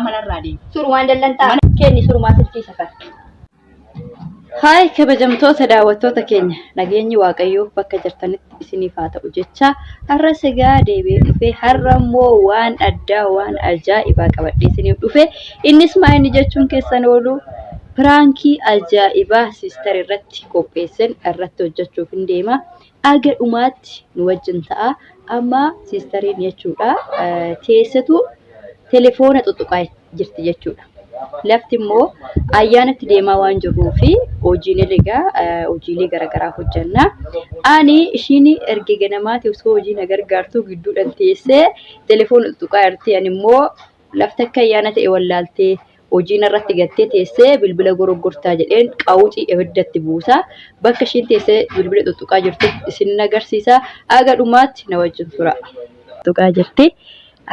Manarraa deema. Surumaan dallantaa kenni surumaa silkii isa kana. Haay kabajamtoota daawwattoota keenya, nageenyi Waaqayyoo bakka jirtanitti isiniif haa ta'u jecha, har'as egaa deebi'ee dhufe. Har'a immoo waan addaa, waan ajaa'ibaa qabadhee isiniif dhufe. Innis maa inni jechuun keessan oolu, piraankii ajaa'ibaa siistar irratti qopheessen irratti hojjechuuf hin deema. Aga dhumaatti nu wajjin ta'a. Amma siistariin jechuudha teessetu telefoona xuxuqaa jirti jechuudha. Lafti immoo ayyaanatti deemaa waan jirruu fi hojiin egaa hojiilee garaagaraa hojjenna. Ani ishiin erga ganamaati osoo hojii na gargaartuu gidduudhaan teessee telefoona xuxuqaa jirti. Ani immoo lafti akka ayyaana ta'e wallaaltee hojii narratti gattee teessee bilbila goroggortaa jedheen qawucii ibiddatti buusa. Bakka ishiin teessee bilbila xuxuqaa jirtu isin agarsiisa. Aga dhumaatti na wajjin tura. Xuxuqaa jirti.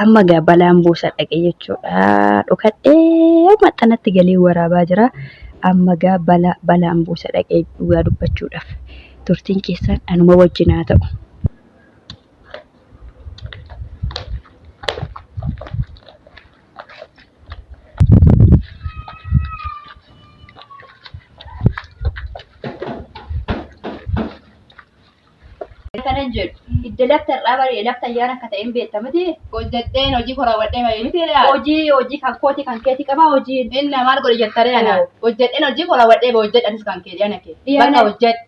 Amma gaa balaan buusa dhaqe jechuudha. Dhokadhee maxxanatti galee waraabaa jira. Amma gaa balaan buusa dhaqee dhugaa dubbachuudhaaf. Turtiin keessan anuma wajjin haa ta'u. Kanan jedhu hidda lafta irraa baree lafta ayyaana akka ta'e hin beekta miti. Hojjedheen hojii koo raawwadhee bahee miti yaa. Hojii kan kooti kan keeti qabaa hojiin. Inna maal godhe jettaree ana. Hojjedheen hojii koo raawwadhee bahee hojjedhe anis kan kee dhiyaana kee. Dhiyaana. Bakka hojjedhe.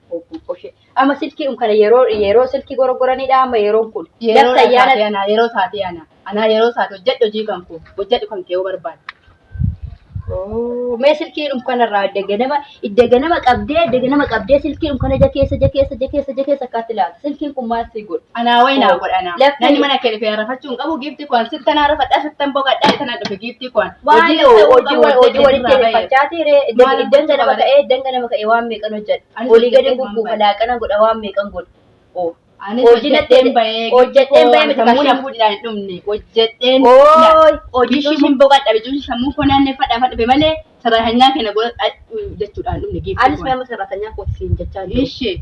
Oshee. Amma silkii kana yeroo silkii goroggoranidha amma yeroon kun. Yeroo Lafta ayyaana taatee ana yeroo taatee ana. Anaa yeroo taate hojjedhe hojii kan koo hojjedhu kan kee yoo barbaade. Oo, mee silkii kanarraa idda ganama qabdee silkii kana ija keessa ija keessa ija keessa ija keessa akkaatti ilaalta. Silkiin kun maal si godha? Anaa wayi naa godha anaa. Lafti- Namni mana kee dhufee rafachuu hin qabu giiftii koon sittan rafadhaa sittan boqadhaa itana dhufe giiftii koon. Waan hojii walitti hirrifachaa ture. Maal Iddan ganama gochuu ka'ee iddan ganama ka'ee waan meeqan hojjedha. Anis Olii gadi hojjedhee gugguufa waan laaqana godha waan meeqan godha. Oo. Anis Hojii natti- hojjedheen bahee hojjedheen bahee miti sammuu kashin. na fuudhidhaan hin dhumne hojjedheen. Ooy hojii Bicuun hin boqadha bicuun sammuu koo naanneffadhaa fa dhufe malee sararahanyaa keenya godhadha jechuudhaan dhumne giiftii Anis koon. mee amma sararatanyaa kooti siin jechaa jiru. Ishee.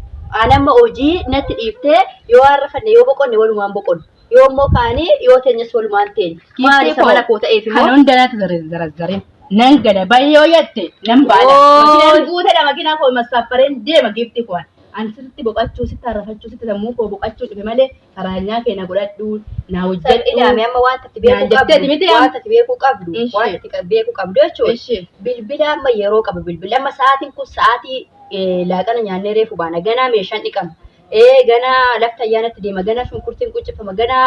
Ani amma hojii natti dhiiftee yoo harrafanne yoo boqonne walumaan boqonne. Yoo immoo kaanii yoo teenyes walumaan teenya. Maal isa mana koo ta'eef Kan immoo hunda natti zarazzarin. Nan gala baay'ee yoo jette nan baala. Ooy. Makinaan guutedha makinaa koo massaaffareen deema giiftii koon. Ani sirriitti boqachuu sitti harrafachuu sitti sammuu koo boqachuu dhufe malee saraanyaa kee na godhadhu na hojjedhu. Ilaame amma wanta ati beekuu Naan jetteeti qabdu miti amma. wanta ati beekuu qabdu Ishee. wanta ati beekuu qabdu jechuudha. Ishee. Bilbila amma yeroo qaba bilbila amma sa'aatiin kun sa'aatii laaqana nyaannee reefu baana ganaa meeshaan dhiqama. Ganaa lafti ayyaanatti deema ganaa shunkurtiin quncifama ganaa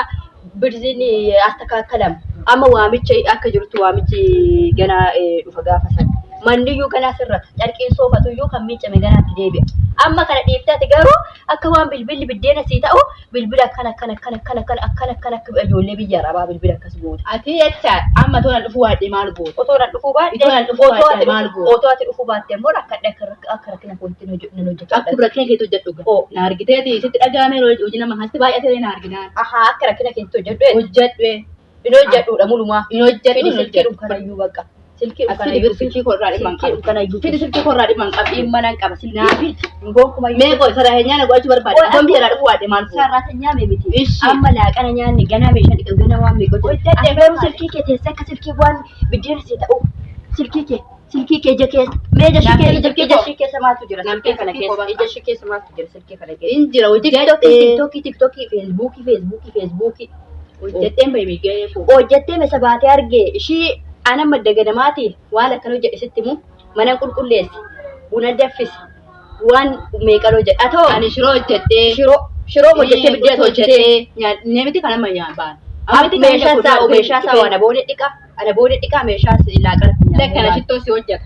birziin astakaakalama. Amma waamicha akka jirutti waamichi ganaa dhufa gaafa sana. Manniyyuu ganaa sirrata carqiin soofatuyyuu kan miicame ganaatti deebi'a. Amma kana dhiiftee ati garuu akka waan bilbilli biddeena sii ta'u bilbila akkana akkana akkana akkana akkana akkana akkana akka ijoollee biyya arabaa bilbila akkas goota. Ati jecha amma tola dhufuu waadhee maal goota? Otoo nan dhufuu baadhe Otoo nan dhufuu otoo baatte ati maal dhufuu goota? otoo ati dhufuu baatte immoo rakkadhe akka rakkina kootti nan hojjechaa Akkuma rakkina keetti hojjedhu gaa. Oo. Na argiteeti sitti dhaga'amee hojii nama hasti baay'atee na arginaan. Ahaa, akka rakkina keetti hojjedhu. Hojjedhu. Hin hojjedhuudha mulumaa. Hin hojjedhu. Fidi Hin silkii hojjedhu. dhunkanayyuu bakka. Silkii As fidi dhunkanayyuu. silkii koo irraa dhimma hin Silkii qabu. dhunkanayyuu. Fidi silkii koo irraa dhimma hin qabu. Dhimma nan qaba silkii. Naa fidi. Gonkumayyuu. Mee qoy saraahenyaa na godhachuu barbaade. Qoy, Otoon biyya irraa dhufuu waadhee maal goota? Saraatanyaa mee miti. Ishi. Amma laaqana nyaanne ganaa meeshaa dhiqan ganaa waan meeqa hojjedhe. Hojjedhe Ati garuu barbaade. silkii kee teessee akka silkii waan biddeena sii ta'u. Silkii kee ija keessa. Mee ija ishii Naaf keessa kenni silkii ija koo. ishii keessa maaltu jira? Naaf Silkii kenni kana silkii koo keessa bakka. ija ishii keessa maaltu jira? Silkii kana keessa. Hin jira TikTokii hojjedhee. TikTokii TikTokii Feesbuukii Feesbuukii Feesbuukii. Hojjedheen bahee gahee koo. Hojjettee mesa baatee argee ishii ana madda ganamaati waan akkana hojjedhe sitti himu mana qulqulleesse buna danfise waan meeqan hojjedhe haa ta'u Ani shiroo hojjedhee. shiroo hojjettee biddeena hojjettee Nyaannee miti kan amma nyaan baana. Meeshaa isaa waan aboonee dhiqa ana booda dhiqaa meeshaa laaqana Lakka ana shittoo si hojjeta.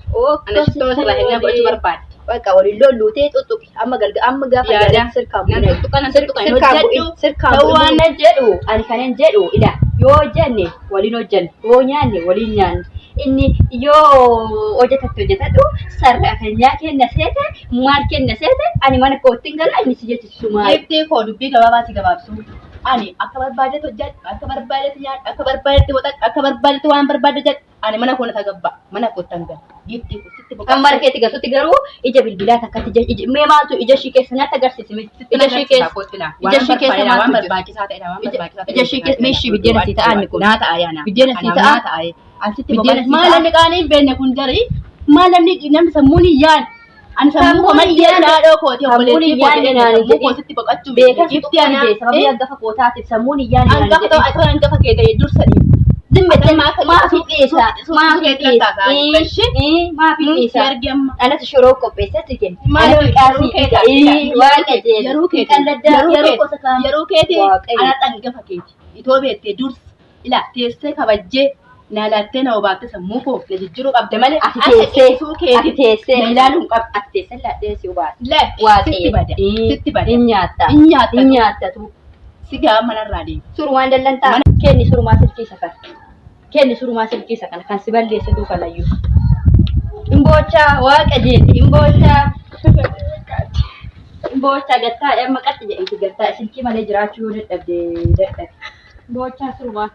Ana shittoo saraahenyaa godhachuu barbaade. Bakka waliin lolluutee xuxuqi amma galga amma gaafa Yaada. yaadatti sirkaan Nan bu'ina. tuttuqa nan tuttuqa hin Sirkaan bu'in hojjedhu. sirkaan Ta'uu bu'in. waan nan jedhu. Ani kanan jedhu ila yoo hojjenne waliin hojjenne yoo nyaanne waliin nyaanne inni yoo hojjetatti hojjetadhu sarara kenna seete maal kenna seete ani mana kootti hin gala inni si jechisisu maali. Giiftii koo dubbii gabaabaa si gabaabsu. Ani akka barbaadetti hojjedhu, akka barbaadetti nyaadhu, akka barbaadetti boqadhu, akka barbaadetti waan barbaade jedhu. Ani mana koo na tagabba. Mana kootti hin gala. Giiftii koo sitti boqochuu. Amma keetti galtutti garuu ija bilbilaa takkatti ija ija mee maaltu ija ishii keessa natti agarsiisi mee ija ishii keessa ija ishii keessa waan maaltu jira? barbaachisaa ta'edha waan Ija- barbaachisaa ija ishii keessa- mee ishii biddeena sii ta'an kun? Naa ta'a yaana. Biddeena sii Anaaf ta'a? naa ta'a. Ani sitti Biddeena boqochuu. sii Maal ta'a? namni qaanii hin beekne kun jari maal namni namni sammuun hin yaadne. Ani sammuu koo Sammuun hin maddee yaadne. haadhoo kooti Sammuun obboleettii hin koo yaadne jedhee naan hin sammuu koo jedhin. sitti boqochuu Beekan si giiftii tuquu anaa. dide sababii hangafa kootaatiif sammuun hin yaadne naan hin Hangafa jedhin. ta'u hangafa kee ta'e dursa dhiibu. Zimmettee Maaf maaf hin dhiisa maaf hin dhiisa dhiisa. maaf hin Si dhiisa. argi amma. Anatu shiroo qopheessee kenna. Maal Anatu yeroo qaasii kee fida. Waan qajeelu. Yeroo keeti. Qalladdaa Yeroo yeroo keeti. gosa kaama. Yeroo keeti Waaqayyo. ana hangafa keeti. Itoo beektee dursa ila teessee kabajjee na laattee na obaatte sammuu koo na jijjiiruu qabda malee Ati teessee qeesuu ati keeti teessee na ilaaluu hin qabdu. ati teessee laadhee si hubaata. Lakki Waaqayyo. sitti bada. Sitti bada. Hin nyaatta. Hin nyaatta. Hin nyaattatu. Si gaa manarraa deema. Surumaan dallantaa. Kenni surumaa silkii isa kana. Kenni surumaa silkii isa kana kan si balleessitu kanayyuu. Imboochaa waaqa jeeti imboochaa. Imboochaa gattaa amma qaxxi jedhiiti gattaa silkii malee jiraachuu yoo dadhabde dadhabe. Imboochaa surumaa.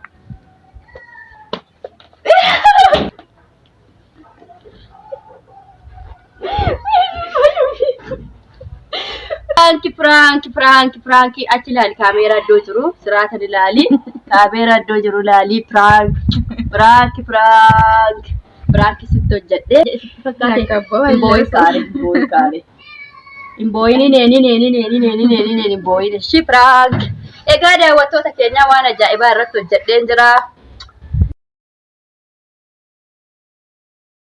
Piraanki piraanki piraanki piraanki achi ilaali kaameeraa iddoo jiru siraatan ilaali kaameeraa iddoo jiru ilaali piraanki piraanki piraanki piraanki sitti hojjedhe sitti fakkaate hin boo'in kaare hin boo'in kaare hin boo'in neen neen neen neen neen neen hin boo'in ishi piraanki egaa daawwattoota keenyaa waan ajaa'ibaa irratti hojjedheen jira.